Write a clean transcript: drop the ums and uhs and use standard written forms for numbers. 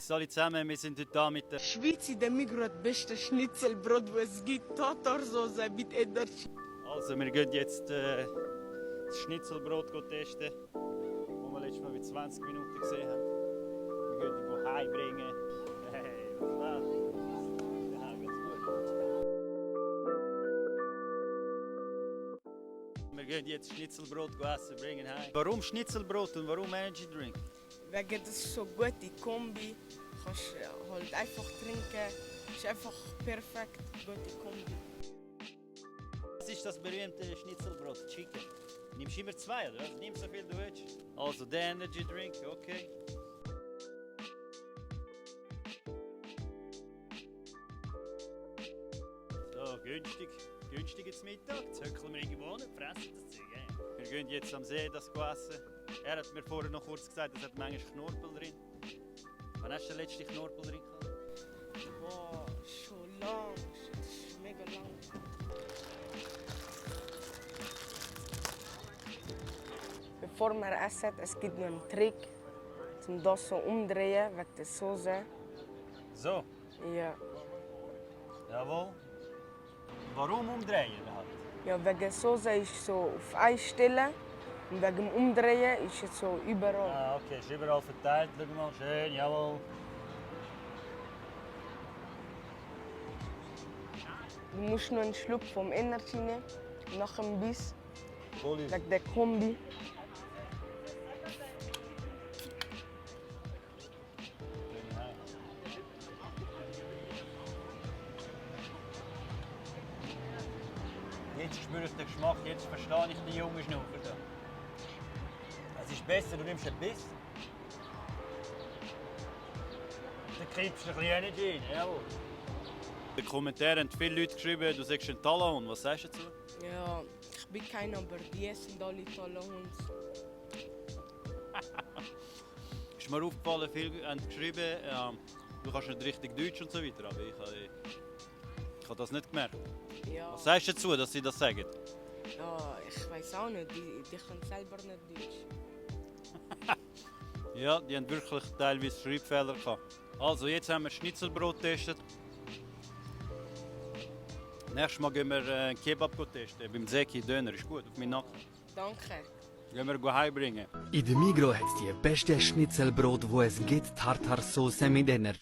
Grüß alle zusammen, wir sind heute da mit der Schweiz in der Migros das beste Schnitzelbrot, das es gibt. Tatarsoße mit Energie. Also wir gehen jetzt das Schnitzelbrot testen, das wir letztes Mal mit 20 Minuten gesehen haben. Wir gehen ihn heimbringen. Hey, was war's? Ja, ganz gut. Wir gehen jetzt Schnitzelbrot essen, bringen heim. Warum Schnitzelbrot und warum Energy Drink? Wegen das ist so gute Kombi. Kannst halt einfach trinken. Ist einfach perfekt, gute Kombi. Was ist das berühmte Schnitzelbrot? Chicken. Nimmst du immer zwei, oder? Nimm so viel du willst. Also der Energy Drink, okay. So, günstig. Günstig jetzt Mittag. Jetzt hückeln wir irgendwo und fressen das Zeug. Wir gehen jetzt am See das essen. Er hat mir vorher noch kurz gesagt, es hat manchmal Knorpel drin. Wann hast du den letzten Knorpel drin gehabt? Boah, schon lang. Das ist mega lang. Bevor wir essen, es gibt noch einen Trick, um das so umdrehen wegen der Soße. So, Ja. jawohl. Warum umdrehen? Halt? Ja, wegen der Soße ist so auf einstellen und wegen dem Umdrehen ist es so überall. Ah, okay, ist überall verteilt. Schau mal, schön, jawohl. Du musst noch einen Schluck vom Energy nehmen, nach dem Biss, Voll ist. wegen der Kombi. Jetzt spüre ich den Geschmack, jetzt verstehe ich die junge Schnuffer da. Es ist besser, du nimmst einen Biss. Dann kippst du ein bisschen Energy rein, jawohl. In den Kommentaren haben viele Leute geschrieben, du sagst ein Talon. Was sagst du dazu? Ja, ich bin keiner, aber die sind alle tolle Hunde. Ist mir aufgefallen, viele haben geschrieben, du kannst nicht richtig Deutsch und so weiter, aber ich habe das nicht gemerkt. Ja, Was sagst du dazu, dass sie das sagen? ja, ich weiß auch nicht, die können selber nicht Deutsch. Ja, die haben wirklich teilweise Schreibfehler gehabt. Also, jetzt haben wir Schnitzelbrot getestet. Nächstes Mal gehen wir Kebab testen. Beim Zeki Döner ist gut, auf meinen Nacken. Danke. Gehen wir heimbringen. In der Migros hat es die beste Schnitzelbrot, wo es gibt, Tartarsauce mit Energy.